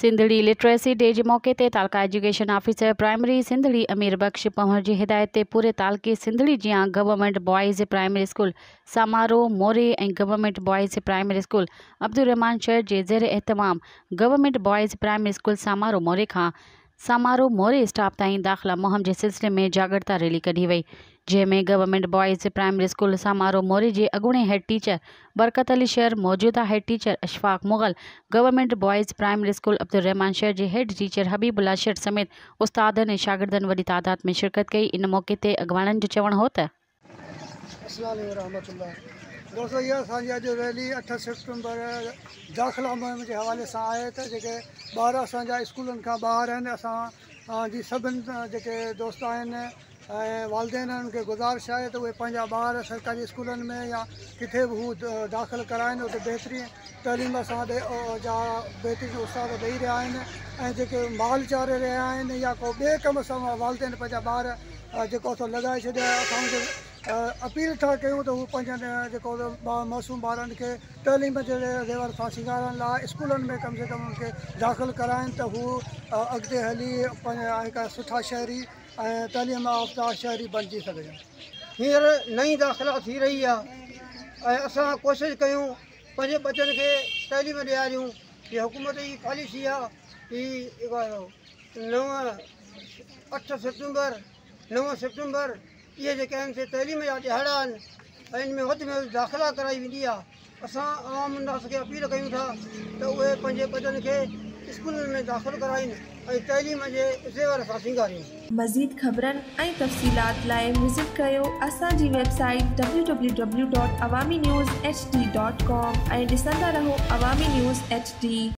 سنڌڙي literacy day جي موقعي تي تعلقه education officer primary Sindhri Amir Bakhsh Panhwar جي هدايت تي پوري تعلقي سنڌڙي جيان government boys primary school Samaro Mori ۽ government boys primary school Abdulrahman Shar جي زير اهتمام government boys primary school Samaro Mori کان سامارو موري اسٽاپ تائين داخلا مهم جي سلسلي ۾ جاڳرتا ريلي ڪڍي وئي، جنهن ۾ government boys primary school Samaro Mori جي اڳوڻي هيڊ ٽيچر برڪت علي شر، موجوده head teacher Ashfaq Mughal, government boys primary school Abdulrahman Shar جي هيڊ ٽيچر حبيب الله شر سميت استادن ۽ شاگردن وڏي تعداد ۾ شرڪت ڪئي، ان موقعي تي اڳواڻن جو چوڻ هو ته. السلام عليڪم ورحمة الله دوستو هي اسان جي اڄ ريلي اٺ سيپٽمبر داخلا مهم جي حوالي سان آهي ته جيڪي ٻار اسان جا اسڪولن کان ٻاهر آهن اسان جي سڀن جيڪي دوست آهن ۽ والدين آهن انهن کي گذارش آهي ته اهي پنهنجا ٻار سرڪاري اسڪولن ۾ يا ڪٿي به هو داخل ڪرائن اتي بهترين تعليم اسان ڏي جا بهترين استاد ڏئي رهيا آهن ۽ جيڪي مال چاري رهيا آهن يا ڪو ٻئي ڪم سان والدين پنهنجا ٻار جيڪو سو لڳائي ڇڏيا آهي اسان ان کي اپيل ٿا ڪيون ته هو پنهنجن جيڪو معصوم ٻارن کي تعليم جي زيور سان سينگارڻ لاء اسڪولن ۾ ڪم سي ڪم ان کي داخل ڪرائين ته هو اڳتي هلي پنهنجا هڪ سٺا شهري ۽ تعليم يافته شهري بڻجي سگهن. هينئر نئين داخلا ٿي رهي آهي ۽ اسان ڪوشش ڪيون پنهنجي ٻچن کي تعليم ڏياريون هي حڪومت جي پاليسي آهي هي نو اٺ سيپٽمبر، نو سيپٽمبر اهي جيڪي آهن سي تعليم جا ڏهاڙا آهن ۽ ان ۾ وڌ ۾ وڌ داخلا ڪرائي ويندي آهي اسان عوام الناس کي اپيل ڪيون ٿا ته اهي پنهنجي ٻچن کي اسڪولن ۾ داخل ڪرائين ۽ تعليم جي زيور سان سينگارين. مزيد خبرن ۽ تفصيلات لاء وزٽ ڪريو اسان جي website www.awaminews hd.com ۽ ڏسندا رهو عوامي نيوز ايڇ ڊي.